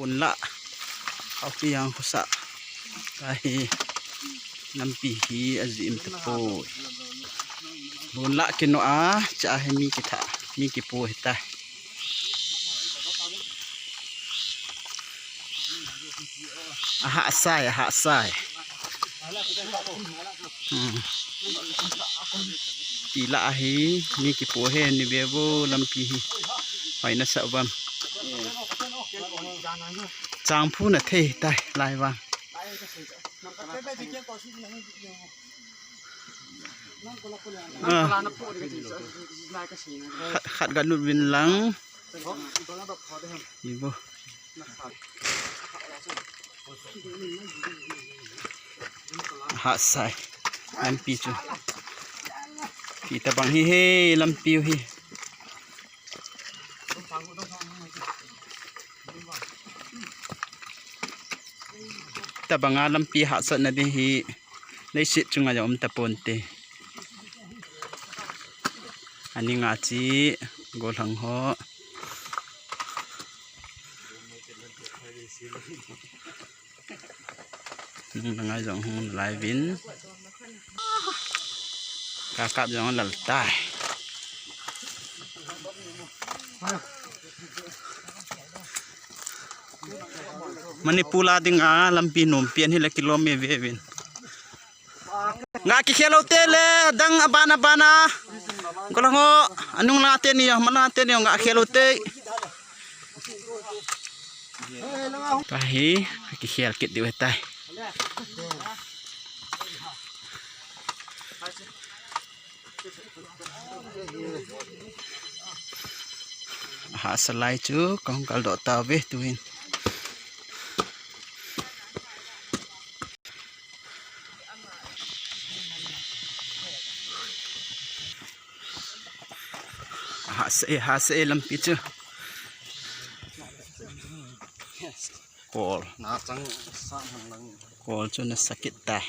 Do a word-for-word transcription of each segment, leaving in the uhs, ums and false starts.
Bonlah. Aotearing khosah. Tahi. Lampi hi ajih um tapoi. Bonlah kino a, cha hi mi kitha, mi kipo hitai. Ahahsa e, ahahsa e. Hmm. Tilah ahi, mi kipo e, ni vevo lampi hi. Hoina sa uvam. Chang phu na thei tai, lai vang. Ah. Khat, khat ga lut vin lang. Ibo. Ahahsa e. Lampi chu. Ti tabang hi he, lampi hi. Tabanga lampi hahsatna ding hi leiset chunga jong um taponte. Ani nga chi gollhang ho. Nung nangai jong hung lai vin. Kakap jong lal tai. Manipur a dinga lampi nom pen hi le kilom e ve vin. Nga kikhel u te le, dang abana bana. Gollhang ho, anung la te ni, ma la te ni, nga khel u te. Tahi, kikhel kit diu tai. Ahahsa lai chu, kahung kal doh tauve tuhin. Ahahsa e, ahahsa e lampi chu. Kol. Na chang sa mang lang. Kol chu nasa kit tai.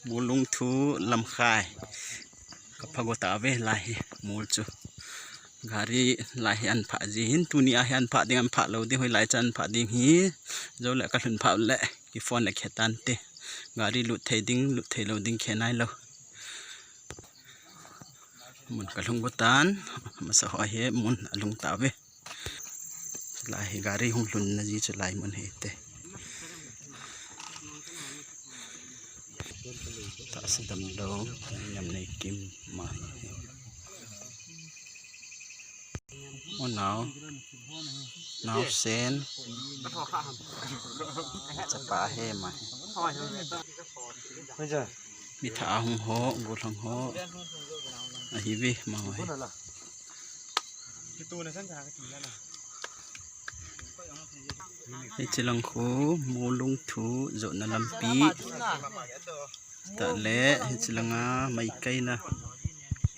Mol lungthu lamkhai. Kapha go tauve lai hi mol chu. Gari lai hi an phah ji hin, tuni a hi an phah ding, an phah lou ding, hoilai chan an phah ding hi. Jou le kalhun phah le, kiphone le khe tante. Gari lut thei ding, lut thei lou ding khe nailou. Mun kalhung go tan, masa ho hi mun alhung tauve. Chulai hi gari hung lhunna ji chulai mun hi te. Tahsa damlou, nam nei kim ma hi. O nao, naosen, chapa hi ma hi. Mi tha ahung ho, gollhang ho. Ahi ve, ma ho hi. Hiche lang khu, Mol lungthu, jotna lampi. Tah le, hiche langa, maikai na.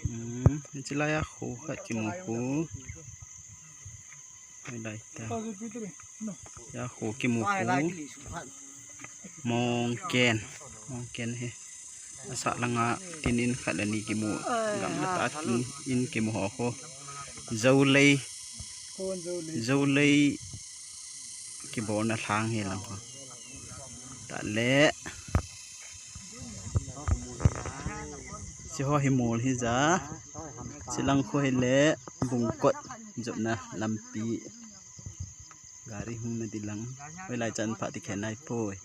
Hmm, hiche laiya khu khat kimu khu. Hilai ta. Ya khu kimu khu. Mongken. Mongken hi. Asah langa tin in khat le ni kimu. Gamla ta tin in kimu ho khu. Joulei. Joulei. Kibolna lhang hi lang khu. Tah le. Hiche ho hi mol hi ja. Hiche lang khu hi le bungkot jotna lampi. Gari hung na di lang. Hoilai chan phah ti khe nai poi.